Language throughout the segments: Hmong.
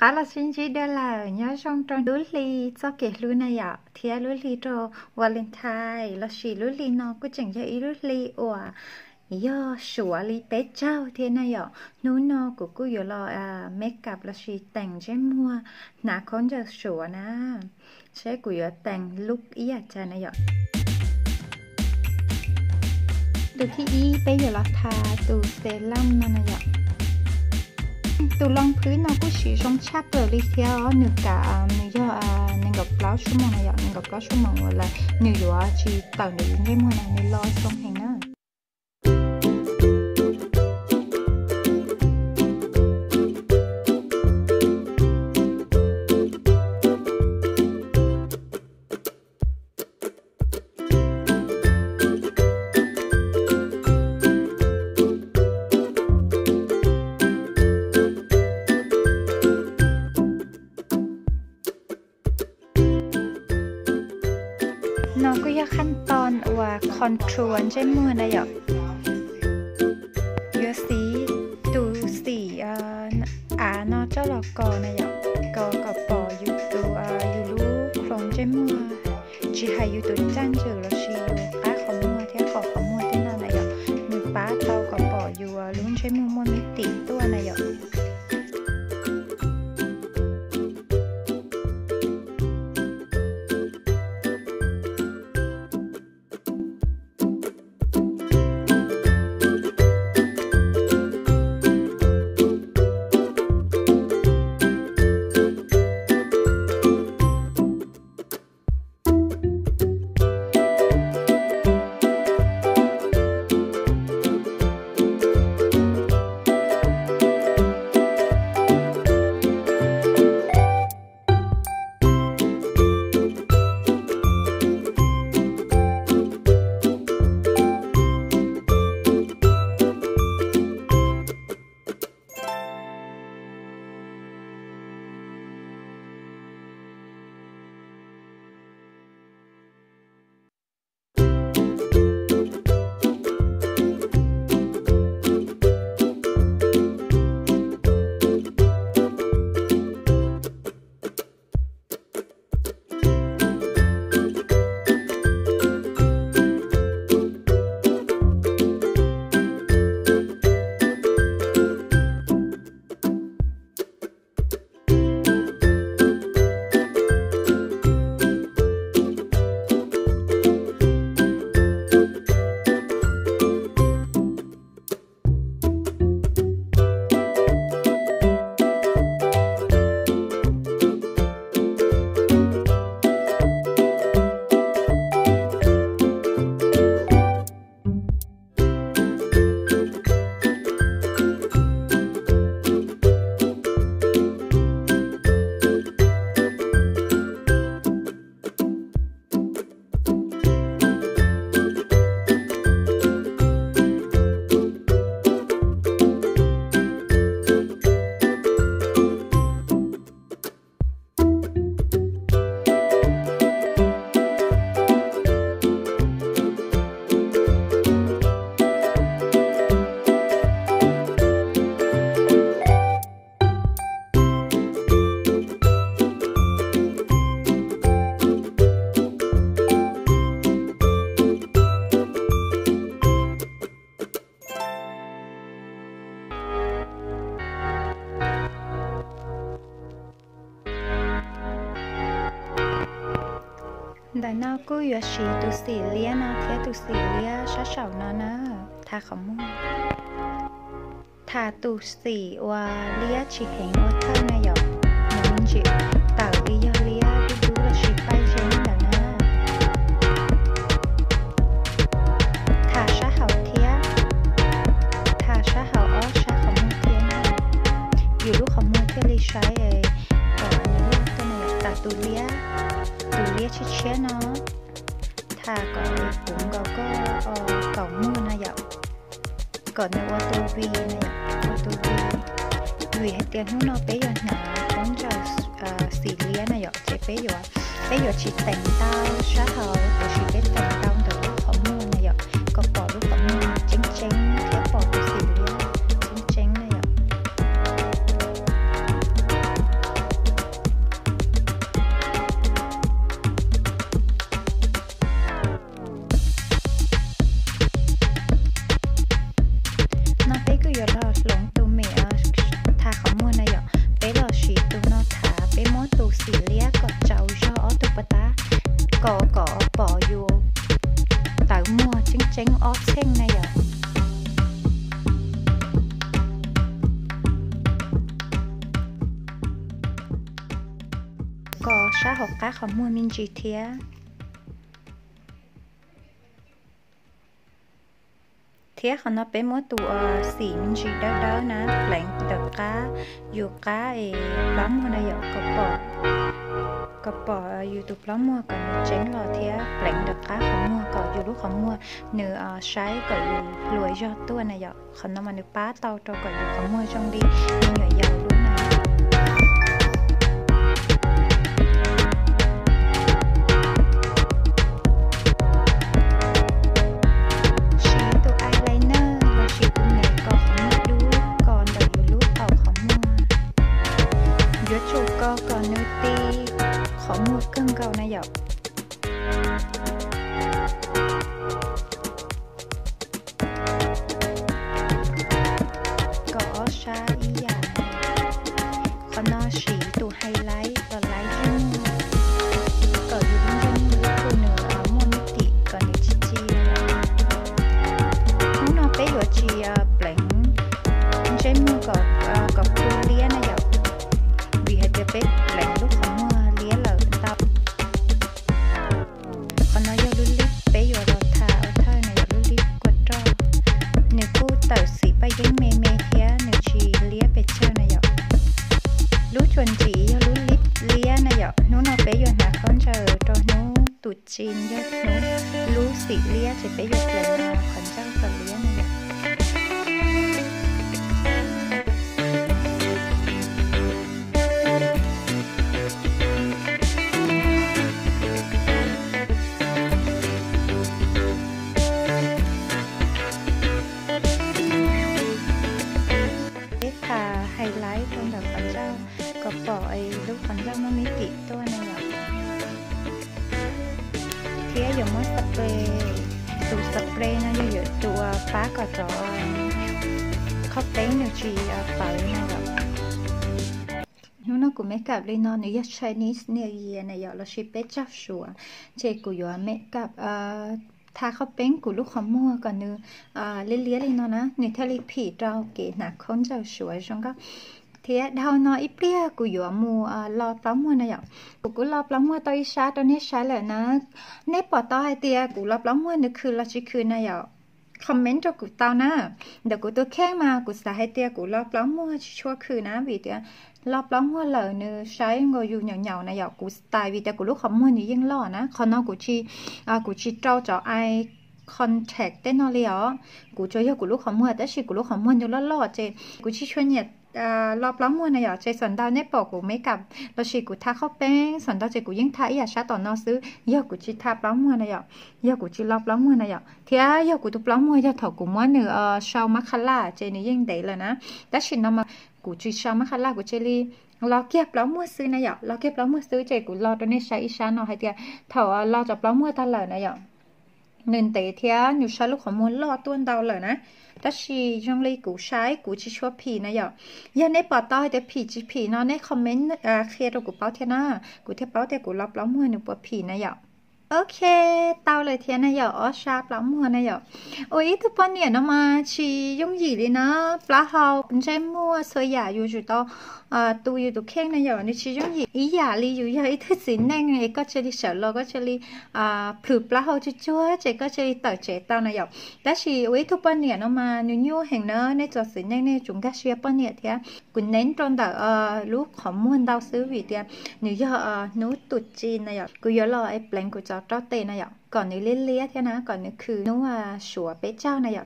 Qab los sib ntsib dua lawm, nyob zoo rau lub hli txoj kev hlub na yom, thiab lub hli rau Valentine lossis lub hli no kuj tseem yog ib lub hli uas yog suav li peb caug thiab na yom. Hnub no kuv kuj yuav los makeup lossis teem ntsej muag, hnav khaub ncaws suav na, seb kuv yuav teem look ib yam cas na yom. Tus thib ib peb yuav los tha tus serum no na yom. Tus rong phwb no kuj siv zoo tshaj plaws li thiab os, nws kav, nws yog nees nkaum plaub xuab moos na yom, nees nkaum plaub xuab moos uas lawm nws yuav tsis tawm ntawm yus ntsej muag na, nws los zoo heev na. No kuj yog khaj toos uas contour ntsej muag na yom. Yuav siv tus xim av no coj los kos na yom, kos kom pom yus tus, yus lub khoom ntsej muag, tsis hais yus tus caj ntswg lossis yus qab qhov muag thiab qhov qhov muag tej no na yom, nws pab tau kom pom yus lub ntsej muag muaj me tim tuaj na yom. Ntawm no kuj yuav siv tus xim liab no thiab tus xim liab sab saum no na, tha qhov muag. Tha tus xim uas liab tsis heev ua thawj na yom, nws me ntsis tawm li yog liab dub dub los sis paj zeeb ntawm na. Tha sab hauv thiab, tha sab hauv ob sab qhov muag thiab na. Yus lub qhov muag thiaj li saib kom nws loj tuaj na yom. Tha tus liab, tus liab tshiab tshiab no, tha kom puv nkaus koj kaum muag na yom, kom nws ua tus V na yom, ua tus V. Vim hais tias hnub no peb yuav hnav khaub ncaws xim liab na yom, ces peb yuav, peb yuav tsis teem ntau sab hauv, tiam sis peb teem ntau ntawm lub qhov muag na yom, kom pom lub qhov muag tseeb tseeb thiab pom tus xim liab tseeb tseeb na yom. Yuav los hloov tus mem tha qhov muag na yom, peb los siv tus no tha, peb muab tus xim liab kom tsaus zog ob tug puas tab, kom kom pom yus tawv muag tseeb tseeb ob txheej na yom. Kom sab hauv qab qhov muag me ntsis thiab. Thiab qhov no peb muab tus xim me ntsis dawb dawb na pleev ntawm qab yus qab es plaub muag na yom, kom pom, kom pom yus tus plaub muag kom nws tseeb los thiab pleev ntawm qab qhov muag kom yus lub qhov muag nws saib kom yus hluas zog tuaj na yom. Qhov no mas nws pab tau rau kom yus qhov muag zoo li me nyuam yaus lub no. Siv tus eyeliner los sis tus mem kom qhov muag dub kos ntawm yus lub qaum qhov muag. Yuav tsum kos kom nws ti qhov muag kawg nkaus na yom. Kos ob sab ib yam. Qhov no siv tus highlight los laib ntsej muag, kom yus lub ntsej muag lub qhov muag nws muaj me tim kom nws tsis ci. Hnub no peb yuav tsis pleev ntsej muag kom, kom phu liab na yom, vim hais tias peb pleev lub qhov muag liab lawm ntau. Qhov no yog lub lip peb yuav los tha ua thawj na yom, lub lip kua roj. Nws kuj tawm xim paj yeeb me me thiab nws tsis liab pes tsawg na yom. Lub tsuas ntsim yog lub lip liab na yom. Hnub no peb yuav hnav khaub ncaws rau hnub tus tsis yog hnub lub xim liab ces peb yuav pleev qhov ncauj kom liab na yom. Peb tha highlight rau ntawm qhov ncauj kom pom lub qhov ncauj muaj me tim tuaj na yom. Thiab yuav muab spray, tus spray no yog yuav tus pab kom cov qhov peeb nws tsis pawv na yom. Hnub no kuv makeup li no nws yog Chinese New Year na yom, los sis peb caug suav, ces kuv yuav makeup tha qhov peeb kuv lub qhov muag kom nws liab liab li no na, nws thiaj li phim rau kev hnav khaub ncaws suav zoo nkauj. Thiab dhau no ib pliag kuv yuav mus lo plaub muag na yom. Kuv kuj lo plaub muag tau ib sab rau nej saib lawm na. Nej pom tau hais tias kuv lo plaub muag nws khw los tsis khw na yom, comment rau kuv tau na. Ntawm kuv tus kheej mas kuv xav hais tias kuv lo plaub muag tsis tshua khw na, vim tias lo plaub muag lawm nws saib nkaus yus nyaum nyaum na yom, kuv style, vim tias kuv lub qhov muag nws yeej loj na. Qhov no kuv tsis, kuv tsis rau cov eye contact tej no li os. Kuv tsuas yog kuv lub qhov muag, tab sis kuv lub qhov muag nws loj loj ces kuv tsis tshua nyiam lo plaub muag na yom. Ces xam ntau nej pom kuv makeup los sis kuv tha qhov peeb xam ntau ces kuv yeej tha ib yam sab tom no xwb, yog kuv tsis tha plaub muag na yom, yog kuv tsis lo plaub muag na yom. Thiab yog kuv tus plaub muag yog thaum kuv muab nws sau mascara ces nws yeej ntev lawm na. Tab sis no mas kuv tsis sau mascara, kuv cia li lo kiag plaub muag xwb na yom, lo kiag plaub muag xwb. Ces kuv lo rau nej saib ib sab no hais tias thaum lo cov plaub muag tag lawm na yom, nws ntev thiab nws saib lub qhov muag loj tuaj ntau lawm na. Tab sis zoo li kuv saib kuv tsis tshua phim na yom. Yog nej pom tau hais tias phim tsis phim no nej comment qhia rau kuv paub thiab na, kuv thiaj paub tias kuv lo plaub muag nws puas phim na yom. Ok, tau lawm thiab na yom, ob sab plaub muag na yom. Ua ib tug poj niam no mas tsis yooj yim li na. Plaub hau, ntsej muag, txhua yam yus tsum tau tu yus tus kheej na yom, nws tsis yooj yim. Ib yam li yus yog ib tug txiv neej es koj cia li sawv los koj cia li plhws plaub hau tsuag tsuag ces koj cia li tawm tsev tau na yom. Tab sis ua ib tug poj niam no mas nws nyuaj heev na, nej txom txiv neej nej tsum nkag siab poj niam thiab. Kuv neeb rau ntawm lub qhov muag ntau xwb vim tias nws yog hnub tus tsis na yom, kuv yuav los pleev kuv cov rau tes na yom, kom nws liab liab thiab na, kom nws khwv hnub suav peb caug na yom.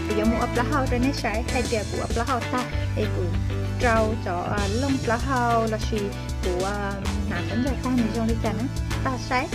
Kuv yuav mus ua plaub hau rau nej saib, hais tias kuv ua plaub hau tag es kuv rau cov looj plaub hau los sis kuv hnav khaub ncaws tag nws zoo li cas na, tau saib.